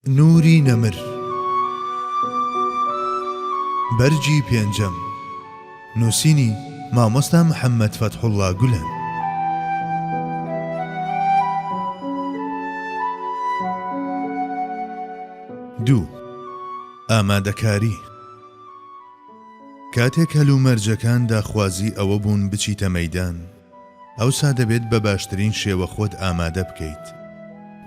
نوری نەمر بەرگی پێنجەم نووسینی مامۆستا محەممەد فەتحوڵڵا گولەن. دوو. ئامادەکاری کاتێک هەلومەرجەکان داخوازی ئەوە بوون بچیتە مەیدان، ئەوسا دەبێت بە باشترین شێوە خۆت ئامادە بکەیت.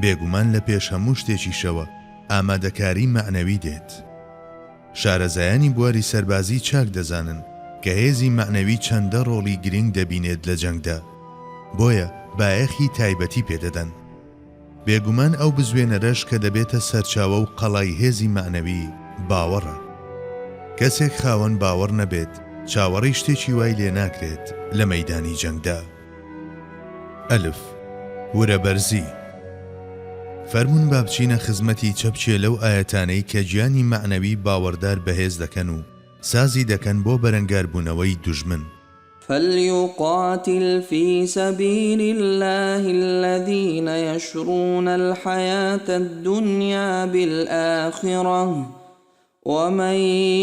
بێگومان لە پێش هەموو شتێکیشەوە ئامادەکاری مەعنەوی دێت. شارەزایانی بواری سەربازی چاک دەزانن کە هێزی مەعنەوی چەندە ڕۆڵی گرنگ دەبینێت لە جەنگدا، بۆیە بایەخی تایبەتی پێدەدەن. بێگومان ئەو بزوێنەرەش کە دەبێتە سەرچاوە و قەڵای هێزی مەعنەوی، باوەڕە. کەسێک خاوەن باوەڕ نەبێت، چاوەڕێی شتێکی وای لێ ناکرێت لە مەیدانی جەنگدا. ئەلف، ورەبەرزی. فەرموون با بچینە خزمەتی چەپکێ لەو ئایەتانەی کە گیانی مەعنەوی باوەڕدار بەهێز دەکەن و سازی دەکەن بۆ بەرەنگاربوونەوەی دوژمن. فلیقاتل فی سبیل اللە الذین یشرون الحیاة الدنیا بالآخرە ومن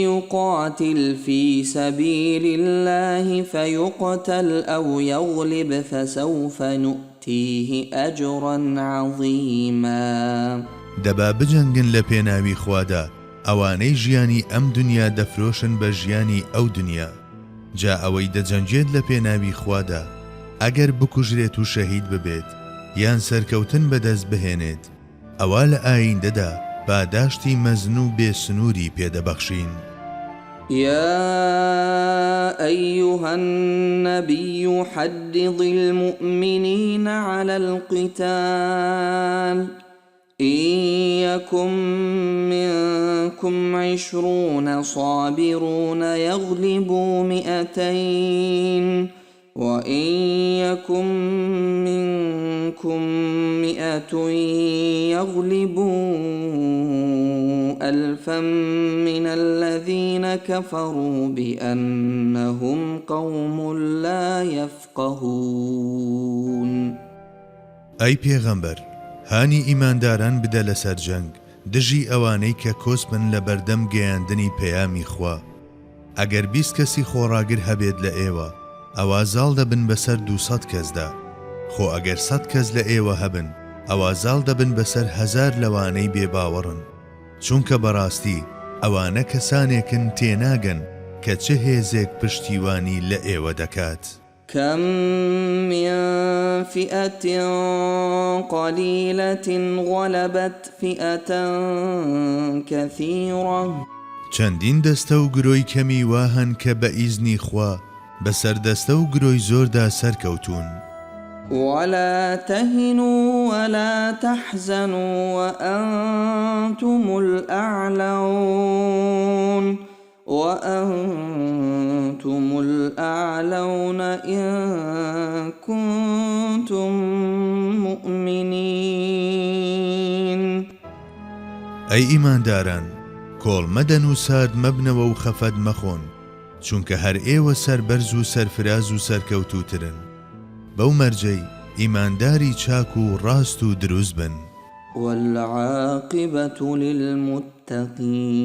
یقاتل فی سبیل اللە فیقتل او یغلب فسوف نوتیه اجرا عظیما. دەبا بجەنگن لە پێناوی خوادا ئەوانەی ژیانی ئەم دنیا دەفرۆشن بە ژیانی ئەو دنیا، جا ئەوەی دەجەنگێت لە پێناوی خوادا ئەگەر بکوژرێت و شەهید ببێت یان سەرکەوتن بەدەست بهێنێت ئەوا لە ئایندەدا پاداشتی مەزن و بێ سنووری پێ دەبەخشین. یا ایها النبی حرض المومنین علی القتال إن يكن منكم عشرون صابرون يغلبوا مئتين وإن يكن منكم مئة يغلبوا ألفا من الذين كفروا بأنهم قوم لا يفقهون. ئەی پێغەمبەر هانی ئیمانداران بدە لەسەر جەنگ دژی ئەوانەی کە کۆسپن لەبەردەم گەیاندنی پەیامی خوا، ئەگەر 20 کەسی خۆڕاگر هەبێت لە ئێوە ئەوا زاڵ دەبن بەسەر 200 کەسدا، خۆ ئەگەر سەد کەس لە ئێوە هەبن ئەوا زاڵ دەبن بەسەر هەزار لەوانەی بێباوەڕن، چونکە بەڕاستی ئەوانە کەسانێکن تێناگەن کە چ هێزێک پشتیوانی لە ئێوە دەکات. کم من فئة قلیلە غلبت فئة کثیرە. چەندین دەستە و گرۆی کەمی وا هەن کە بە ئیزنی خوا بەسەر دەستە و گرۆی زۆردا سەرکەوتوون. ولا تهنوا ولا تحزنوا وأنتم الأعلون وأنتم الأعلون إن كنتم مؤمنین. ئەی ئیمانداران کۆڵ مەدەن و سارد مەبنەوە و خەفەت مەخۆن، چونکە هەر ئێوە سەربەرز و سەرفراز و سەرکەوتووترن، بەو مەرجەی ئیمانداری چاک و ڕاست و دروست بن. والعاقبە للمتقین.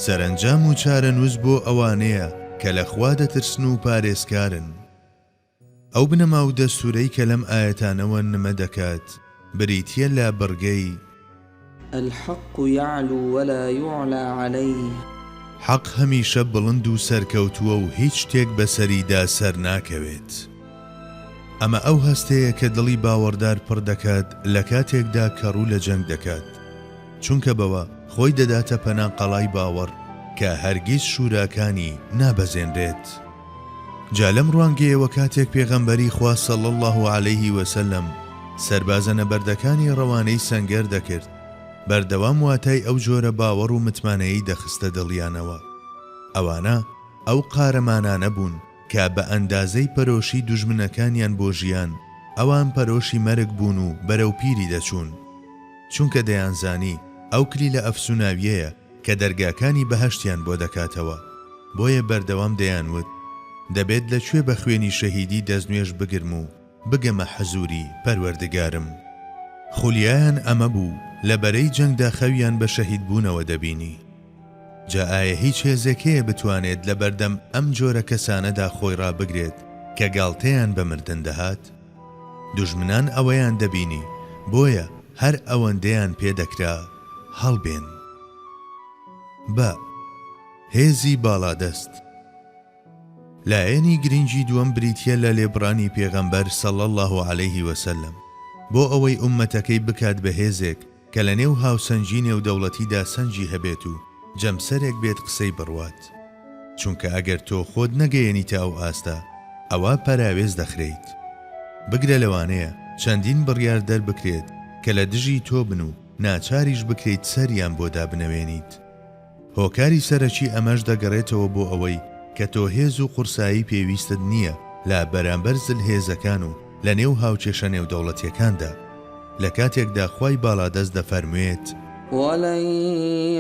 سەرەنجام و چارەنووس بۆ ئەوانەیە کە لە خوا دەترسن و پارێزکارن. ئەو بنەما و دەستوورەی کە لەم ئایەتانەوە نمە دەکات بریتییە لە بڕگەی. الحق یعلو ولا یعلی علیه. حەق هەمیشە بڵند و سەرکەوتووە و هیچ شتێک بەسەریدا سەرناکەوێت. ئەمە ئەو هەستەیە کە دڵی باوەڕدار پڕ دەکات لە کاتێکدا کە ڕوو لە جەنگ دەکات، چونکە بەوە خۆی دەداتە پەنا قەڵای باوەڕ کە هەرگیز شوراکانی نابەزێنرێت. جا لەم ڕوانگەیەوە کاتێک پێغەمبەری خوا صلی اللە علیه وسلم سەربازە نەبەردەکانی ڕەوانەی سەنگەر دەکرد، بەردەوام واتای ئەو جۆرە باوەڕ و متمانەیەی دەخستە دڵیانەوە. ئەوانە ئەو قارەمانانە بوون کە بە ئەندازەی پەرۆشی دوژمنەکانیان بۆ ژیان، ئەوان پەرۆشی مەرگ بوون و بەرەو پیری دەچوون. چونکە دەیانزانی ئەو کلیلە ئەفسوناویەیە کە دەرگاکانی بەهەشتیان بۆ دەکاتەوە. بۆیە بەردەوام دەیانوت، دەبێت لە کوێ بە خوێنی شەهیدی دەستنوێژ بگرم و بگەمە حزوری پەروەردگارم. خولیایان ئەمە بوو، لە بەرەی جەنگدا خەویان بە شەهیدبوونەوە دەبینی. جا ئایا هیچ هێزێک هەیە بتوانێت لە بەردەم ئەم جۆرە کەسانەدا خۆی ڕابگرێت کە گاڵتەیان بە مردن دەهات؟ دوژمنان ئەوەیان دەبینی، بۆیە هەر ئەوەندەیان پێ دەکرا هەڵبێن. بە، هێزی باڵادەست. لایەنی گرنگی دووەم بریتییە لە لێبڕانی پێغەمبەر صلی اللە علیه وسلم بۆ ئەوەی ئوممەتەکەی بکات بە هێزێک کە لە نێو هاوسەنگی نێودەوڵەتیدا سەنگی هەبێت و جەمسەرێک بێت قسەی بڕوات چونکە ئەگەر تۆ خۆت نەگەیەنیتە ئەو ئاستە ئەوا پەراوێز دەخرێیت بگرە لەوانەیە چەندین بڕیار دەربکرێت کە لە دژی تۆ بن و ناچاریش بکرێیت سەریان بۆ دابنەوێنیت. هۆکاری سەرەکی ئەمەش دەگەڕێتەوە بۆ ئەوەی کە تۆ هێز و قورسایی پێویستت نییە لە بەرامبەر زلهێزەکان و لە نێو هاوکێشە نێودەوڵەتیەکاندا، لە کاتێکدا خوای باڵادەست دەفەرموێت. ولن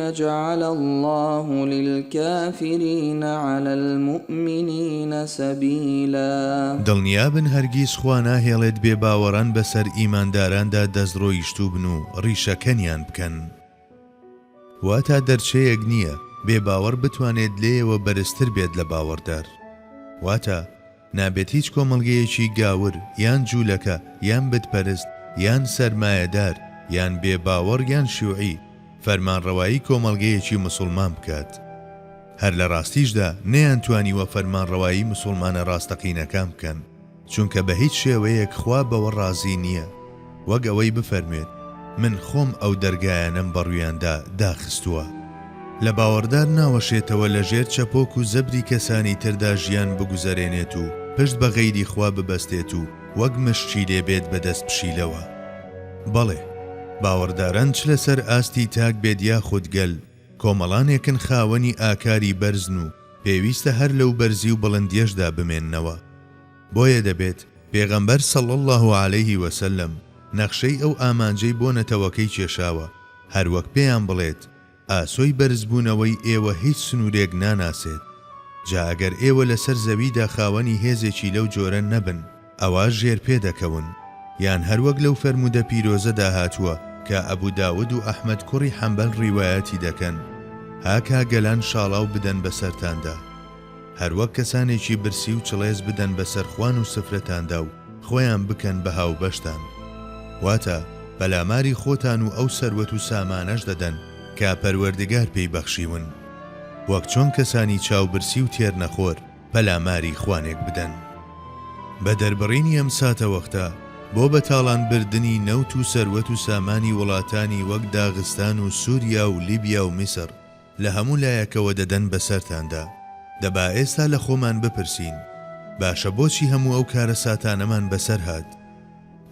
یجعل اللە للکافرین علی المومنین سبیلا. دڵنیابن هەرگیز خوا ناهێڵێت بێباوەڕان بەسەر ئیمانداراندا دەستڕۆیشتوو بن و ڕیشەکەنیان بکەن. واتا دەرچەیەک نییە بێ باوەڕ بتوانێت لێیەوە بەرزتر بێت لە باوەڕدار. واتا نابێت هیچ کۆمەڵگەیەکی گاور یان جوولەکە یان بتپەرست یان سەرمایەدار یان بێ باوەڕ یان شیوعی فەرمانڕەوایی کۆمەڵگەیەکی مسوڵمان بکات. هەر لە ڕاستیشدا نەیانتوانیوە فەرمانڕەوایی مسوڵمانە ڕاستەقینەکان بکەن. چونکە بە هیچ شێوەیەک خوا بەوە ڕازی نییە، وەک ئەوەی بفەرموێت، من خۆم ئەو دەرگایانەم بەڕوویاندا داخستووە. لە باوەڕدار ناوەشێتەوە لە ژێر چەپۆک و زەبری کەسانی تردا ژیان بگوزەرێنێت و پشت بە غەیری خوا ببەستێت و وەک مشکی لێ بێت بە دەست پشیلەوە. بەڵێ، باوەڕداران چ لەسەر ئاستی تاک بێت یاخود گەل، کۆمەڵانێکن خاوەنی ئاکاری بەرزن و پێویستە هەر لەو بەرزی و بڵندیەشدا بمێننەوە. بۆیە دەبێت پێغەمبەر صلی اللە علیه وسلم نەخشەی ئەو ئامانجەی بۆ نەتەوەکەی کێشاوە هەروەک پێیان بڵێت ئاسۆی بەرزبوونەوەی ئێوە هیچ سنوورێک ناناسێت جا ئەگەر ئێوە لەسەر زەویدا خاوەنی هێزێکی لەو جۆرە نەبن ئەوا ژێرپێ دەکەون یان هەروەک لەو فەرموودە پیرۆزەدا هاتووە کە ئەبو داود و ئەحمەد کوڕی حەنبەل ڕیوایەتی دەکەن هاکا گەلان شاڵاو بدەن بەسەرتاندا هەروەک کەسانێکی برسی و چڵێس بدەن بەسەر خوان و سفرەتاندا و خۆیان بکەن بە هاوبەشتان. واتە، پەلاماری خۆتان و ئەو سەروەت و سامانەش دەدەن کە پەروەردگار پێی بەخشیون. وەک چۆن کەسانی چاوبرسی و تێرنەخۆر پەلاماری خوانێک بدەن. بە دەربڕینی ئەم ساتەوەختە بۆ بەتاڵان بردنی نەوت و سەروەت و سامانی وڵاتانی وەک داغستان و سوریا و لیبیا و میسر، لە هەموو لایەکەوە دەدەن بەسەرتاندا. دەبا ئێستا لە خۆمان بپرسین، باشە بۆچی هەموو ئەو کارەساتانەمان بەسەر هات؟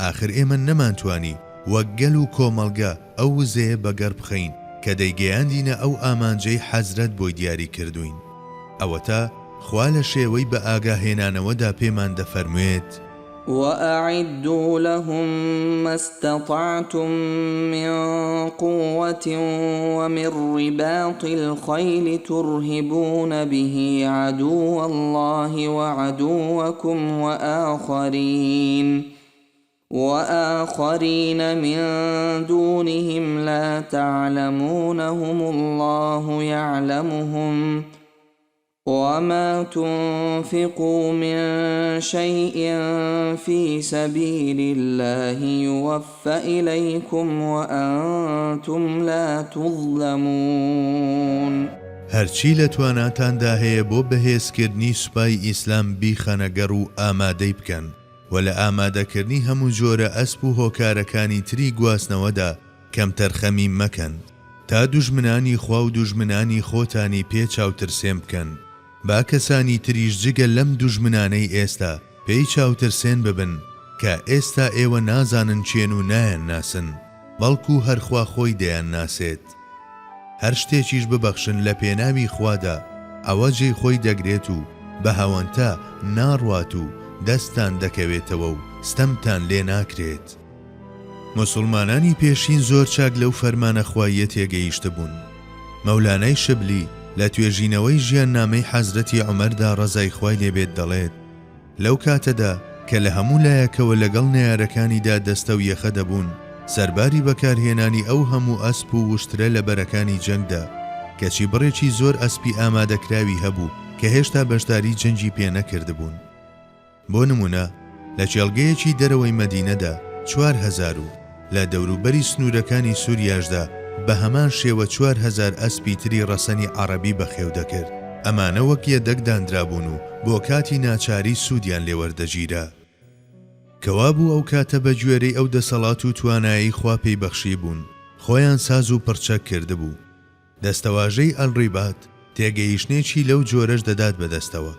ئاخر ئێمە نەمانتوانی وەک گەل و کۆمەڵگە ئەو وزەیە بەگەڕ بخەین کە دەیگەیاندینە ئەو ئامانجەی حەزرەت بۆی دیاری کردووین. ئەوەتا خوا لە شێوەی بەئاگاهێنانەوەدا پێمان دەفەرموێت. وأعدوا لهم ما استطعتم من قوة ومن رباط الخيل ترهبون به عدو الله وعدوكم وآخرين وآخرين من دونهم لا تعلمونهم الله يعلمهم وما تنفقوا من شيء في سبيل الله يوف إليكم وأنتم لا تظلمون. هەرچی لە تواناتاندا هەیە بۆ بەهێزکردنی سوپای ئیسلام بیخەنە گەڕ و ئامادەی بکەن و لە ئامادەکردنی هەموو جۆرە ئەسپ و هۆکارەکانی تری گواستنەوەدا کەمتەرخەمی مەکەن تا دوژمنانی خوا و دوژمنانی خۆتانی پێ چاوترسێن بکەن، با کەسانی تریش جگە لەم دوژمنانەی ئێستا پێی چاوترسێن ببن کە ئێستا ئێوە نازانن کێن و نایانناسن، بەڵکو هەر خوا خۆی دەیانناسێت. هەر شتێکیش ببەخشن لە پێناوی خوادا ئەوە جێی خۆی دەگرێت و بە هەوەنتە ناڕوات و دەستتان دەکەوێتەوە و ستەمتان لێ ناکرێت. موسوڵمانانی پێشین زۆر چاک لەو فەرمانە خواییە تێگەیشتبوون. مەولانای شبلی لە توێژینەوەی ژیاننامەی حەزرەتی عومەردا ڕەزای خوای لێ بێت دەڵێت، لەو کاتەدا کە لە هەموو لایەکەوە لەگەڵ نەیارەکانیدا دەستەو یەخە دەبوون، سەرباری بەکارهێنانی ئەو هەموو ئەسپ و وشترە لە بەرەکانی جەنگدا، کەچی بڕێکی زۆر ئەسپی ئامادەکراوی هەبوو کە هێشتا بەشداری جەنگی پێ نەکردبوون. بۆ نموونە لە کێڵگەیەکی دەرەوەی مەدینەدا 4000 و لە دەوروبەری سنوورەکانی سوریاشدا بە هەمان شێوە 4000 ئەسپی تری ڕەسەنی عەڕەبی بەخێو دەکرد. ئەمانە وەک یەدەگ داندرابوون و بۆ کاتی ناچاری سوودیان لێ وەردەگیرا. کەوابوو ئەو کاتە بە گوێرەی ئەو دەسەڵات و توانایەی خوا پێی بەخشیبوون، خۆیان ساز و پڕچەک کردبوو. دەستەواژەی الرباط تێگەیشتنێکی لەو جۆرەش دەدات بە دەستەوە.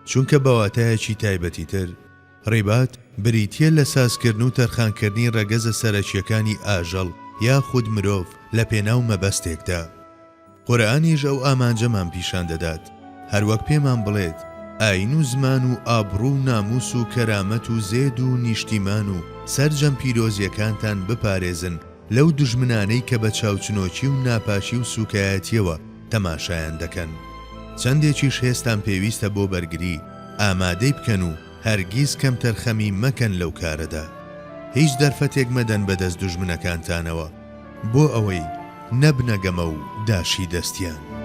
چونکە بە واتایەکی تایبەتی تر، ڕیبات بریتییە لە سازکردن و تەرخانکردنی ڕەگەزە سەرەکییەکانی ئاژەڵ یاخود مرۆڤ لە پێناو مەبەستێکدا. قورئانیش ئەو ئامانجەمان پیشان دەدات، هەروەک پێمان بڵێت، ئایین و زمان و ئابڕوو و ناموس و کەرامەت و زێد و نیشتیمان و سەرجەم پیرۆزییەکانتان بپارێزن لەو دوژمنانەی کە بە چاوچنۆکی و ناپاکی و سوکایەتیەوە تەماشایان دەکەن. چەندێکیش هێزتان پێویستە بۆ بەرگری، ئامادەی بکەن و هەرگیز کەمتەرخەمی مەکەن لەو کارەدا. هیچ دەرفەتێک مەدەن بەدەست دوژمنەکانتانەوە بۆ ئەوەی نەبنە گەمە و داشی دەستیان.